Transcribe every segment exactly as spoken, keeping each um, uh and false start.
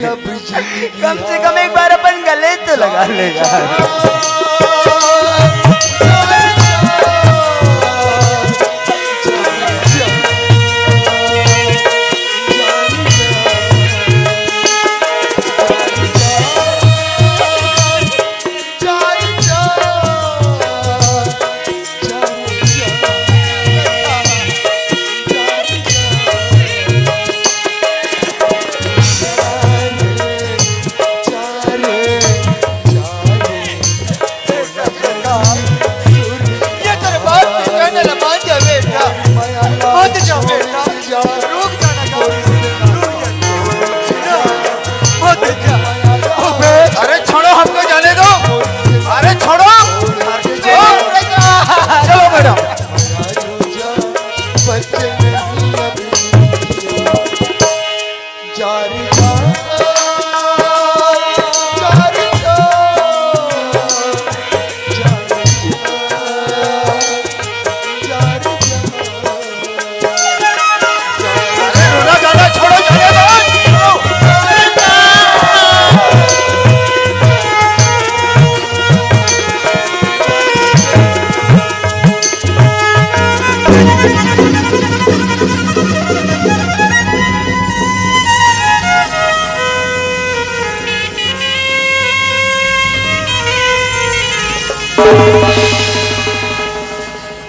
कम से कम एक बार अपन गले तो लगा ले यार। ये तेरे बाप की कहने ले मान जा बेटा, मत जा बेटा, रुक जा ना, रुक जा, मत जा। अबे, अरे छोड़ो, हमको जाने दो। अरे छोड़ो। चलो मैडम।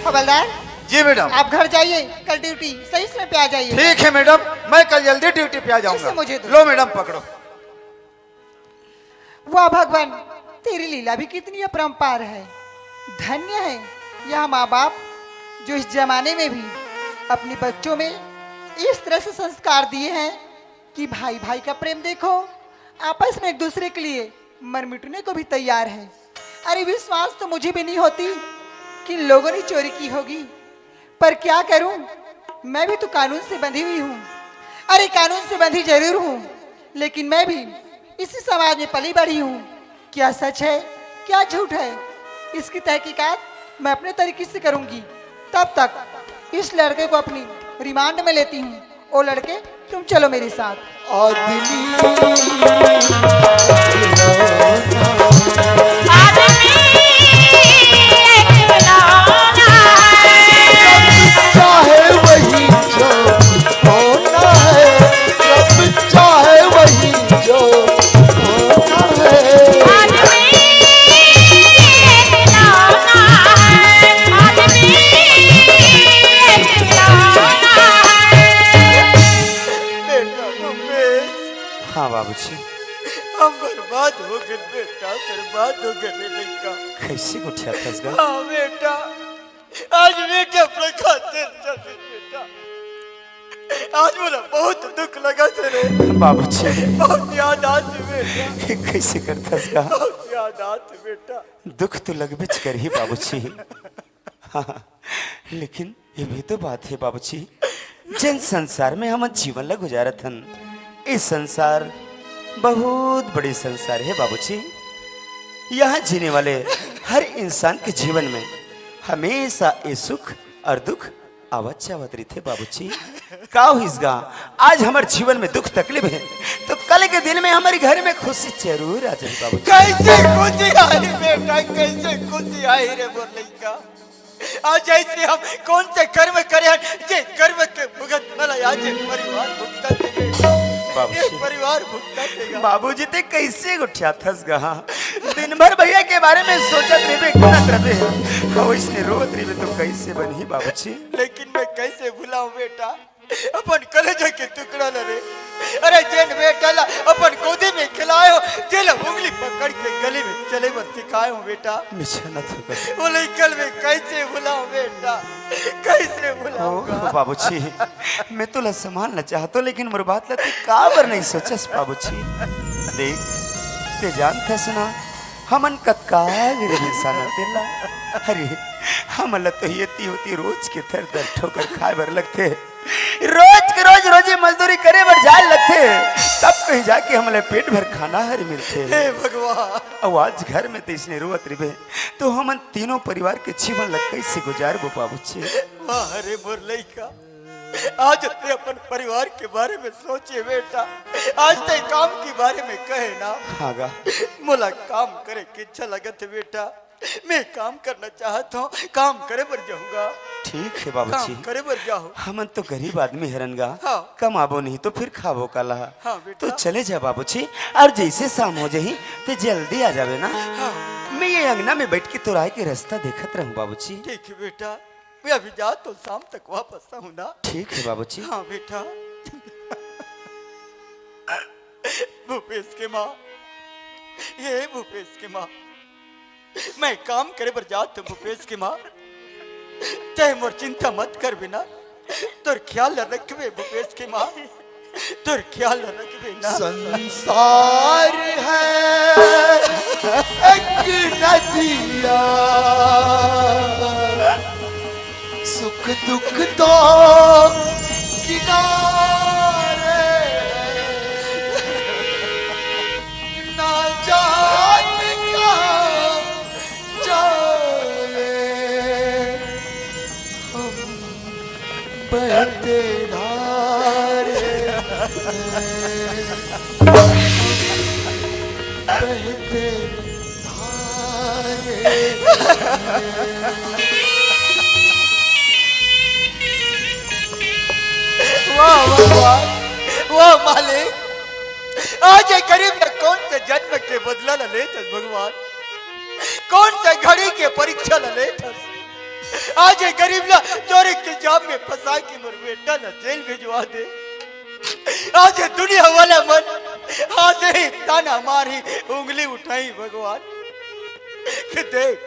हवलदार, जी मैडम। आप घर जाइए, कल ड्यूटी सही समय पे आ जाइए। ठीक है मैडम, मैं कल जल्दी ड्यूटी पे आ जाऊंगा। इसे मुझे दो। लो मैडम, पकड़ो। वाह भगवान, तेरी लीला भी कितनी अपरंपार है। धन्य है यह माँ बाप, जो इस जमाने में भी अपने बच्चों में इस तरह से संस्कार दिए हैं कि भाई भाई का प्रेम देखो, आपस में एक दूसरे के लिए मर मिटने को भी तैयार है। अरे, विश्वास तो मुझे भी नहीं होती कि इन लोगों ने चोरी की होगी, पर क्या करूं, मैं भी तो कानून से बंधी हुई हूँ। अरे, कानून से बंधी जरूर हूँ, लेकिन मैं भी इसी समाज में पली बढ़ी हूँ। क्या सच है, क्या झूठ है, इसकी तहकीकात मैं अपने तरीके से करूँगी। तब तक इस लड़के को अपनी रिमांड में लेती हूँ। ओ लड़के, तुम चलो मेरे साथ। आदमी आदमी एक खिलौना है। चाहे वही जो होना है, जब चाहे वही जो होना है। आदमी एक खिलौना है, आदमी एक खिलौना है। बेटा, मम्मी। हाँ बाबूजी। हम बर्बाद हो गए बेटा, बर्बाद हो गए रे लइका। कैसे गोठियाथस गा? हाँ बेटा, आज बेटा प्रकाश से चले बेटा। आज मोला बहुत दुख लगा थे रे। बाबूजी। बहुत याद आत बेटा। ये कैसे करथस गा? बहुत याद आत बेटा। दुख तो लगबेच करही बाबूजी। हाँ, लेकिन ये भी तो बात है बाबूजी, जिन संसार में हमन जीवन ला गुजारत हन, ये संसार बहुत बड़े संसार है बाबूजी। यहाँ जीने वाले हर इंसान के जीवन में हमेशा ये सुख और दुख आवत जावत रहिथे बाबूजी। का होइस गा, आज हमर जीवन में दुख तकलीफ है, तो कल के दिन में हमर घर में खुशी जरूर आ जाए बाबूजी। कैसे खुशी आई बेटा, कैसे खुशी आई रे मोर लइका। आज ऐसे हम कौन से कर्म करे हन, जे कर्म के भुगत मला आज ये परिवार भुगता देगा। बाबूजी। ये परिवार भुगता देगा। बाबूजी, ते कैसे गोठियाथस गा? दिन भर भैया के बारे में सोचत रहिबे, गिनत रहिबे, अउ इसने रोवत रहिबे, तो कैसे बनही बाबूजी? लेकिन मैं कैसे भुलाऊं बेटा, अपन कलेजा के टुकड़ा ला रे। अरे जेन बेटा ला अपन गोदी में खिलाए हो, तेला उंगली पकड़ के गली में चले बर सिखाए हो बेटा। मिछा न थका। वो लइकन में कैसे भुलाऊं बेटा, कैसे भुलाऊं? ओ बाबूजी, मैं तोला सम्मान ला चाहत हों, लेकिन मोर बात ला ते काबर नहीं सोचस बाबूजी? देख, ते जानथस ना, हमन कतका गरीब इंसान हन तेला। अरे, हमन ला तो एती ओती रोज के थर दर ठोकर खाए बर लगथे। रोज के रोज रोजी मजदूरी करे बर जाए लगथे, तब कहीं जाके हमन ला पेट भर खाना हर मिलथे। हे भगवान। अउ आज घर में तइसने रोवत रहिबे, तो हमन तीनों परिवार के जीवन ला कैसे गुजारबो बाबूजी? वाह रे मोर लइका, आज ते अपन परिवार के बारे में सोचे बेटा, आज ते काम के बारे में कहे ना। हाँ गा। मोला काम करे के इच्छा लगत हे बेटा, मैं काम करना चाहत हूँ, काम करे बर जाहूँ गा। ठीक हे बाबूजी। काम करे बर जाहूँ। हमन तो गरीब आदमी हरन गा। हाँ। कमाबो नहीं तो फिर खाबो काला। हाँ बेटा। तो चले जा बाबूजी, अउ जइसे शाम हो जाही ते जल्दी आ जाबे ना। हाँ। मैं ये अंगना में बइठ के तोर आए के रस्ता देखत रहूँ बाबूजी। ठीक हे बेटा, मैं अभी जात हूँ, शाम तक वापस आहूँ ना। ठीक हे बाबूजी। हाँ बेटा। भूपेश के माँ, ये भूपेश के माँ, मैं काम करे बर जात हूँ भूपेश के माँ, ते मोर चिंता मत करबे ना, तोर ख्याल रखबे भूपेश के माँ, तोर ख्याल रखबे ना। संसार है एक नदिया, सुख दुख दो किनारे, ना जाने कहाँ जाए हम बहते धारे, बहते धारे। वाह भगवान, वाह मालिक, आज ये गरीब ला कौन से जन्म के बदला ला लेत हस भगवान, कौन से घड़ी के परीक्षा ला लेत हस। आज ये गरीब ला चोरी के जाम में फंसा के मोर बेटा ला जेल भिजवा दे। आज ये दुनिया वाला मन आज ही ताना मारही, उंगली उठाही भगवान। कि देख,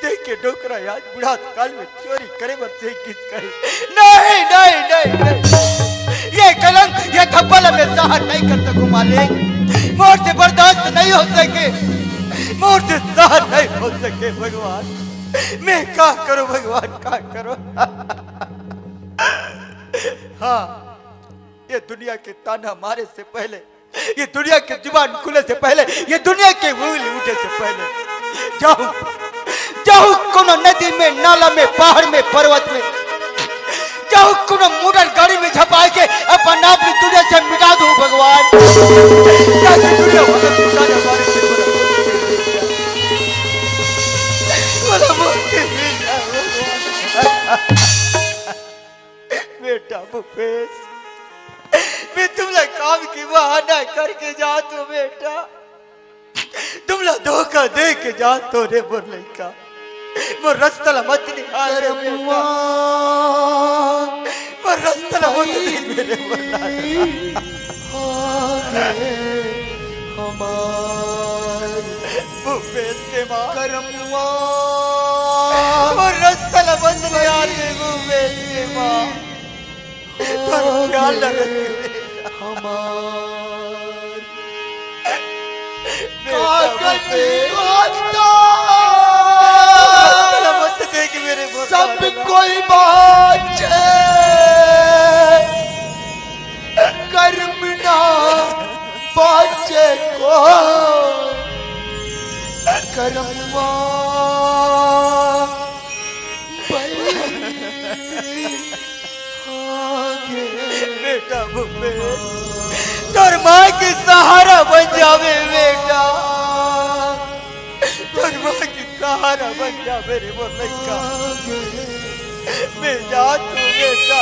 देख के डोकरा आज बुढ़ात काल में चोरी करे बर से किस कही। नहीं, नहीं, नहीं, नहीं। ये कलंक, ये थप्पड़ मैं सहन नहीं कर सकूं मालिक। मोर से बर्दाश्त नहीं हो सके, मोर से सहन नहीं हो सके भगवान। मैं का करूं भगवान, का करूं? हाँ, ये दुनिया के ताना मारे से पहले, ये दुनिया के जुबान खुले से पहले, ये दुनिया के उंगली उठे से पहले जाहूं, जाहूं कोनो नदी में, नाला में, पहाड़ में, पर्वत में, जाहूं कोनो मोटर गाड़ी में झपाए के अपन आप भी दुनिया से मिटा दूं भगवान। ताकि दुनिया वाला मिटा दे हमारे से बड़ा। बड़ा मुश्किल में जाऊं। बेटा भूपेश, मैं तुमला काम के बहाना करके जात हूं बेटा, तुमला धोखा दे के जात हूं रे मोर लइका। मोर रस्ता ला मत निहार रे बेटा, मोर रस्ता ला मत निहार रे मोर लइका। हमार भूपेश के माँ। करमवा। मोर रस्ता ला बंद निहार दे भूपेश के माँ। तोर ख्याल रखे। हमार। बेटा, कागज बेटा। आता। रस्ता ला मत देख मेरे भगवान। सब कोई बाँचे। करम ना बाँचे को करमवा बल आगे। बेटा भूपेश, तोर माँ के सहारा बन जावे बेटा। तोर माँ के सहारा बन जावे रे मोर लइका। मैं जात हूँ बेटा,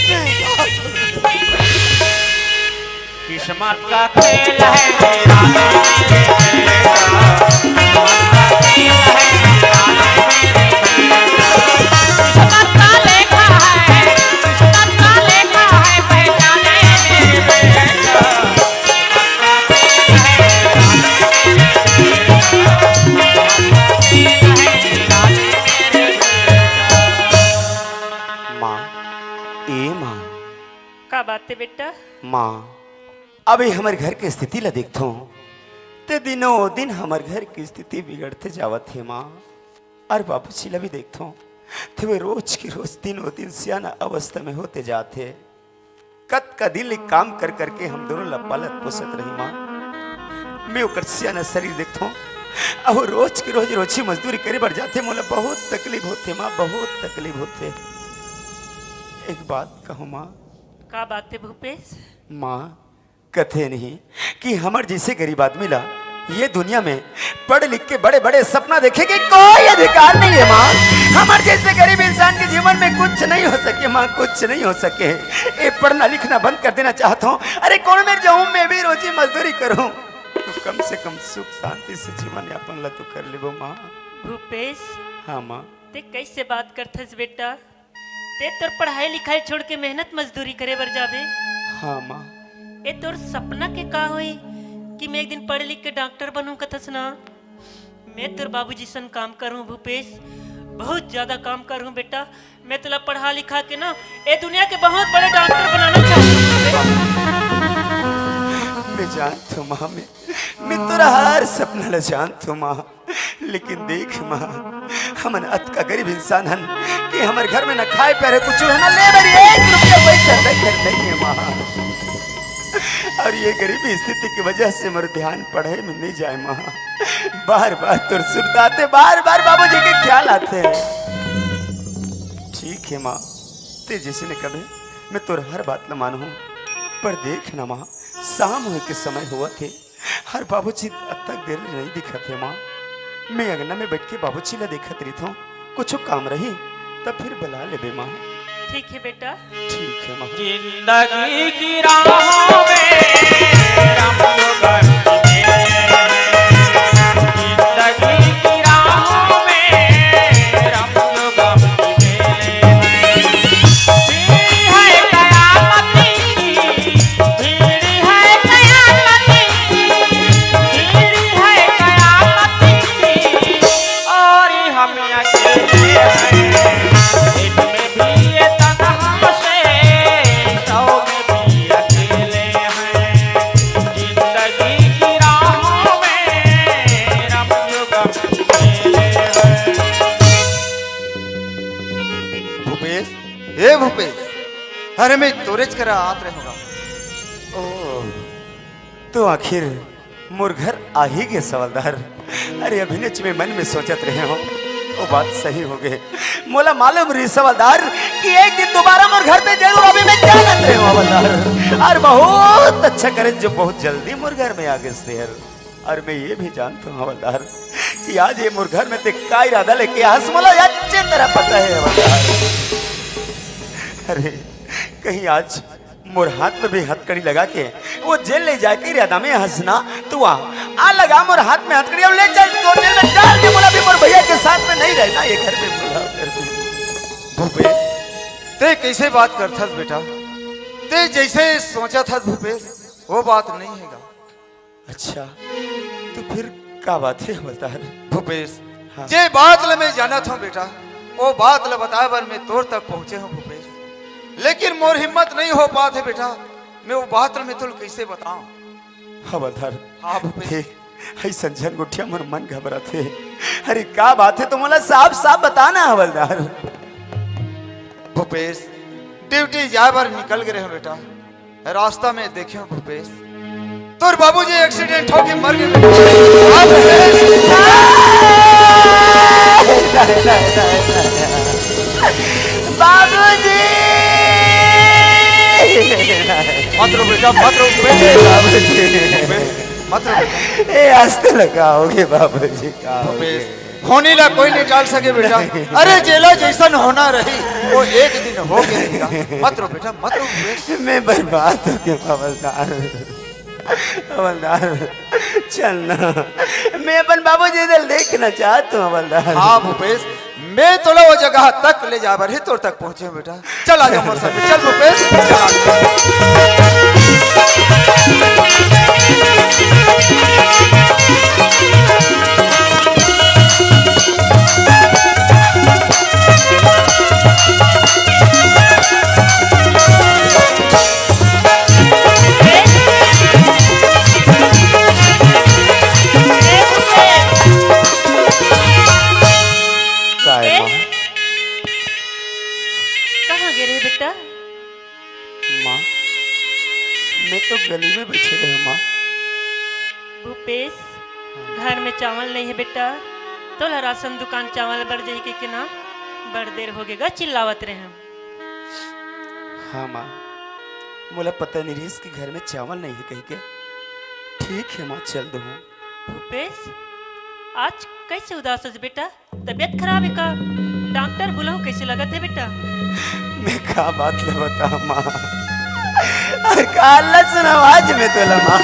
मैं जात हूँ। किस्मत का खेल है मेरा, किस्मत का खेल है मेरा। किस्मत का लेखा है, किस्मत का लेखा है, पहचाने मेरे बेटा। माँ, ए माँ। का बात हे बेटा? माँ, अभी हमर घर के स्थिति ला देखथों, ते दिनों दिन हमर घर के स्थिति बिगड़ते जावत हे माँ। अउ बाबूजी ला भी देखथों, ते वे रोज के रोज दिनों दिन सियाना अवस्था में होते जात हे। कतका दिन ले काम कर करके हम दोनों ला पालत पोसत रही माँ। मैं ओकर सियाना शरीर देखथों, अउ रोज के रोज रोजी मजदूरी करे बर जाथे, मोला बहुत तकलीफ होथे माँ, बहुत तकलीफ होथे। एक बात कहूँ माँ। का बात हे भूपेश? माँ, कथे नहीं कि हमर जइसे गरीब आदमी ला ये दुनिया में पढ़ लिख के बड़े बड़े सपना देखे के कोई अधिकार नहीं हे माँ। हमर जइसे गरीब इंसान के जीवन में कुछ नहीं हो सके माँ, कुछ नहीं हो सके। ए पढ़ना लिखना बंद कर देना चाहत हूँ। अरे कौन मेर जाऊँ, मैं भी रोजी मजदूरी करूँ, तो कम से कम सुख शांति से जीवन यापन ला तो कर लेबो माँ। भूपेश, हाँ माँ। ते कइसे बात करथस बेटा? ते तोर पढ़ाई लिखाई छोड़ के मेहनत मजदूरी करे बर जाबे? हाँ माँ। ए तोर सपना के का होई कि मैं एक दिन पढ़ लिख के डॉक्टर बनूं कथस ना? मैं तोर बाबूजी सन काम करहूं भूपेश, बहुत ज्यादा काम करहूं बेटा। मैं तोला पढ़ा लिखा के ना ए दुनिया के बहुत बड़े डॉक्टर बनाना चाहूं। मैं जानत हूँ माँ, मैं, मैं तोर हर सपना ला जानत हूँ माँ। लेकिन देख माँ, हमन अतका गरीब इंसान हन कि हमर घर में न खाए पीए कुछ हे, न ले बर एक रुपया पैसा न घर नहीं हे माँ। अउ ये गरीबी स्थिति के वजह से मोर ध्यान पढ़ाई में नहीं जाए माँ। बार बार तोर सुरता आथे, बार बार बाबूजी के ख्याल आथे। ठीक हे माँ, ते जइसे कबे मैं तोर हर बात ल मानहूँ, पर देख ना माँ, शाम होए के समय होवत हे, अउ बाबूजी अब तक देर ले नहीं दिखत हे माँ। मैं अंगना में बइठ के बाबूजी ला देखत रहिथों, कुछु काम रही त फिर बला लेबे माँ। ठीक हे बेटा। ठीक हे माँ। जिंदगी की राहों में रंग बरसते हैं। जिंदगी की राहों में रंग बरसते हैं। भीड़ है कयामत की, भीड़ है कयामत की, भीड़ है कयामत की, और हम अकेले हैं। इसमें भी ये तन्हा से, सौ में भी अकेले हैं। जिंदगी की राहों में रंग गम खेले हैं। भूपेश, हे भूपेश, अरे मैं तोरेच करा आत रहूंगा। ओ, तो आखिर मोर घर आ ही गे हवलदार। अरे अभिनेच में मन में सोचत रहे हो, वो बात सही हो गए। मोला मालूम रही हवलदार कि एक दिन दोबारा मोर घर पे जरूर आबे, मैं जानत रहे हो हवलदार। अउ बहुत अच्छा करे जो बहुत जल्दी मोर घर में आ गए हवलदार। अउ मैं ये भी जानत हूँ हवलदार कि आज ये मोर घर में ते का इरादा लेके आए हस, मोला अच्छे तरह पता हे हवलदार। अरे कहीं आज मोर हाथ में भी हथकड़ी लगा के वो जेल ले जाए के इरादा में हस ना, तू आ, आ लगा मोर हाथ में हथकड़ी, अब ले चल तो जेल में डाल के मोला भी मोर भैया के साथ में नहीं रहना, ये घर में मोला कर दे। भूपेश, ते कइसे बात करथस बेटा? ते जइसे सोचत हस भूपेश, वो बात नहीं हे गा। अच्छा, तो फिर का बात हे हवलदार? भूपेश, हाँ। जे बात ल मैं जानत हूँ बेटा, वो बात ल बताए बर मैं तोर तक पहुँचे हूँ भूपेश, लेकिन मोर हिम्मत नहीं हो पात हे बेटा, मैं वो बात ल मैं तोल कइसे बताऊँ? हवलदार, हाँ भूपेश। देख, अइसन झन गोठिया मोर मन घबराथे। अरे का बात हे, तो मोला साफ साफ बता ना हवलदार। भूपेश, ड्यूटी जाए बर निकल गए रहे बेटा, रास्ता में देखे हूँ भूपेश, तोर बाबूजी एक्सीडेंट होके मर गए। हाँ भूपेश। बाबूजी। मत रो बेटा, मत रो बेटे। बाबूजी। मत रो बेटा। ए, आज तो लगा होगे बाबूजी, का होगे? भूपेश, होनी ला कोई नहीं टाल सके बेटा। अरे जेला जइसन होना रही, वो एक दिन हो गया। मत रो बेटा, मत रो भूपेश। मैं बर्बाद हो गया हवलदार। हवलदार, चल ना, मैं अपन बाबूजी से देखना चाहता हूँ हवलदार। हाँ भूपेश, मैं तोला वो जगह तक ले जाए बर ही तोर तक पहुँचे हूँ बेटा। चल आ जा मोर संग, चल भूपेश, चल आ जा। काय माँ? कहाँ गे रहे बेटा? माँ, मैं तो गली में बइठे रहे माँ। भूपेश, घर में चावल नहीं हे बेटा, तोला राशन दुकान चावल बर जाही कहिके ना, बड़ देर होगे गा चिल्लावत रहे। हाँ माँ, मोला पता नहीं रहिस कि घर में चावल नहीं है कहिके। ठीक है माँ, चल दूँ। भूपेश, आज कैसे उदास हस बेटा? तबीयत खराब है का? डॉक्टर बुलाऊं, कैसे लगत है बेटा? मैं का बात ल बतावं माँ, अउ का ल सुनावं आज मैं तोला माँ।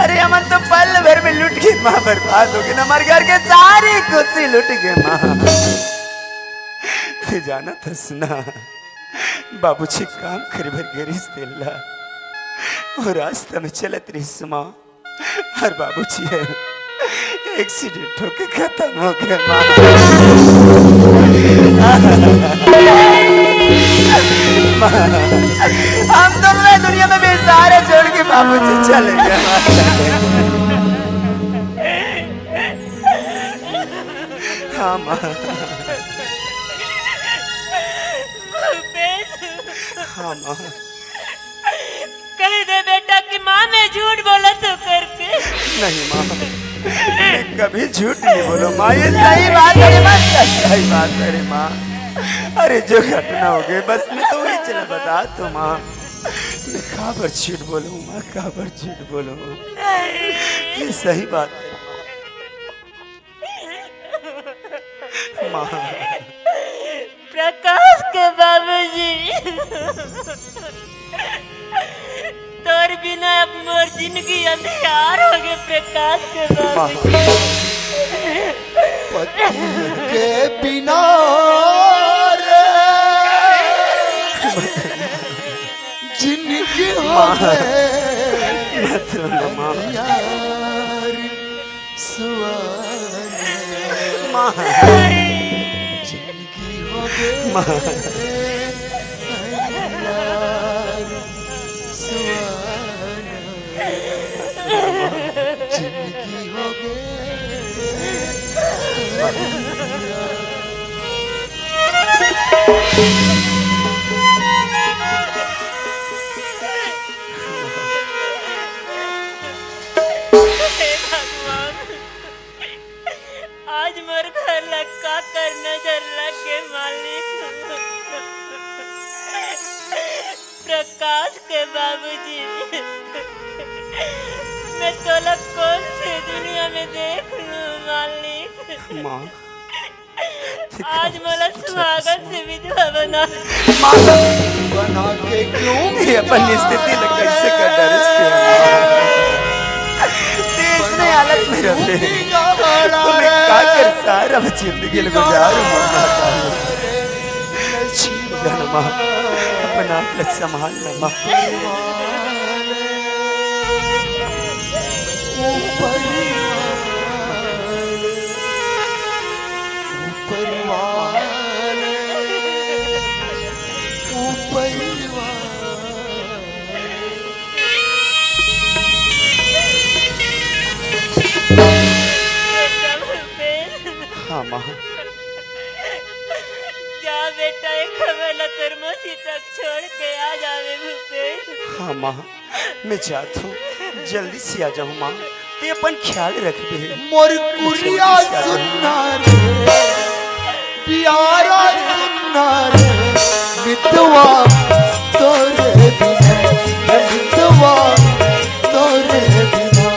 अरे हमन तो पल भर में लुट गे माँ, बर्बाद हो गे ना, हमर घर के सारी खुशी लुट गे माँ। तैं जानत हस ना, बाबूजी काम करे बर गे रिहिस तेला, वो रास्ता में चलत रिहिस माँ, अउ बाबूजी ह एक्सीडेंट होके खतम हो गे माँ। माँ, हम दोनों दुनिया में बेसहारा छोड़ के बाबूजी चले गे माँ, चले। हाँ माँ। भूपेश। हाँ माँ। कहि दे बेटा कि माँ मैं झूठ बोलत हूँ करके। नहीं माँ, मैं कभी झूठ नहीं बोलों माँ, ये सही बात है माँ, सच्चाई बात है रे माँ। अरे जो घटना हो गई बस मैं तो वही चला बता तो माँ, मैं काबर झूठ बोलों माँ, काबर झूठ बोलों, ये सही बात है माँ। प्रकाश के बाबूजी, तोर बिना अब मोर जिंदगी अंधियार हो गे प्रकाश के बाबूजी। पति के बिना रे जिंदगी हो गे अंधियार। सुहाना। माँ। जिंदगी हो गे माँ। अंधियार सुहाना। जिंदगी हो गे अंधियार। हे भगवान, आज मोर घर ला का करना झर लग गे मालिक। प्रकाश के बाबूजी, मैं तोला कौन से दुनिया में देख लूं मालिक। माँ, आज मोला सुहागन से विधवा बना। माँ, बना के क्यों ये अपन स्थिति ल कैसे कर डरिस तैं? तैं अइसने हालत में रहिबे तो मैं का कर सारा जिंदगी ल गुजार माँ। माँ, अपन आप ल संभाल ना माँ। ऊपर वाले, ऊपर वाले। हाँ माँ। जा बेटा, एक हमला तोर मौसी तक छोड़ के आ जावे भूपेश। हाँ माँ, मैं जात हूँ, जल्दी से आ जाहूँ माँ, तैं अपन ख्याल रखबे। मोर कुरिया सुन्ना रे, पियारा सुन्ना रे, मितवा तोरे बिना, मितवा तोरे बिना।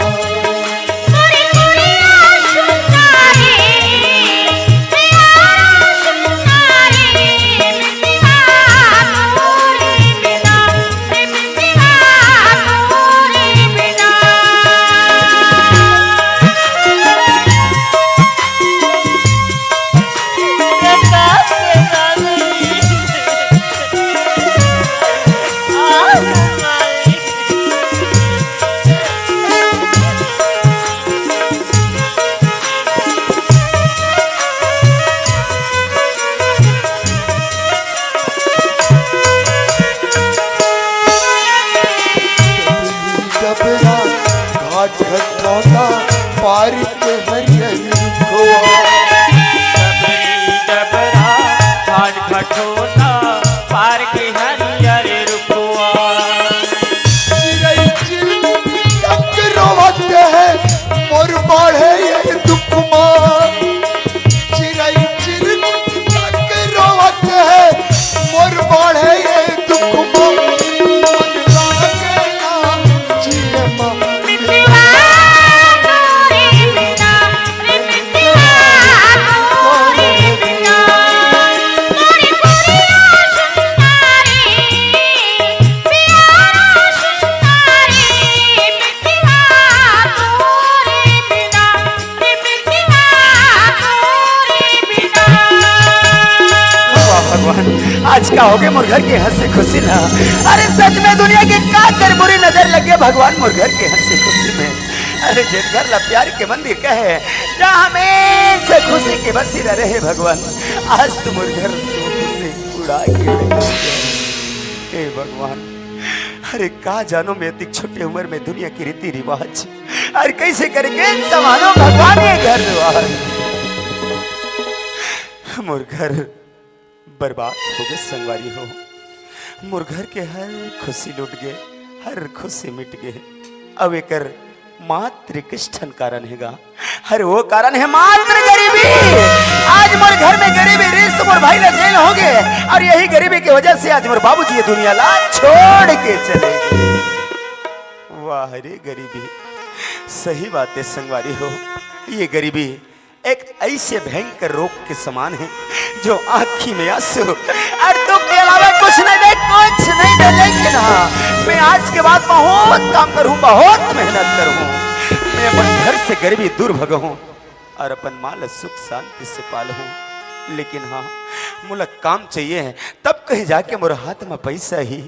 डबरा घाट घटौंदा पार के हरियर खोआ। डबरा घाट घटौंदा पार के हरियर रुखवा। चिरई चिरमुन तक रोवत हे मोर बाढ़े ये दुख मा। चिरई चिरमुन तक रोवत हे मोर बाढ़े ये आज का होगे मोर घर के हंसी खुशी ला? अरे सच में दुनिया के का कर बुरी नजर लगे भगवान मोर घर के हंसी खुशी में। अरे जेन घर ला प्यार के मंदिर कहे, जहाँ हमेशा खुशी के बसेरा रहे भगवान, आज तो मोर घर से उड़ा के ले गए। हे भगवान, अरे का जानो मैं इतनी छोटी उम्र में दुनिया की रीति रिवाज और कैसे करके संभालो भगवान ये घर रिवाज। मोर घर बर्बाद हो गए संगवारी हो, मोर घर के हर खुशी लुट गए, हर खुशी मिट गए। अब एकर मात्र किस ठन कारण हेगा? अरे वो कारण है मात्र गरीबी। आज मोर घर में गरीबी रहिस तो मोर भाई ला जेल हो गए, और यही गरीबी की वजह से आज मोर बाबूजी ये दुनिया ला छोड़ के चले गए। वाह रे गरीबी, सही बात है संगवारी हो, ये गरीबी एक ऐसे भयंकर रोग के समान है जो आंखी में आंसू और दुख के अलावा कुछ नहीं दे, कुछ नहीं दे। लेकिन हाँ, मैं आज के बाद बहुत काम करूँ, बहुत मेहनत करूँ, मैं अपन घर से गरीबी दूर भगाऊँ और अपन माँ ला सुख शांति से पालूँ। लेकिन हाँ, मोला काम चाहिए है, तब कहीं जाके मोर हाथ में पैसा ही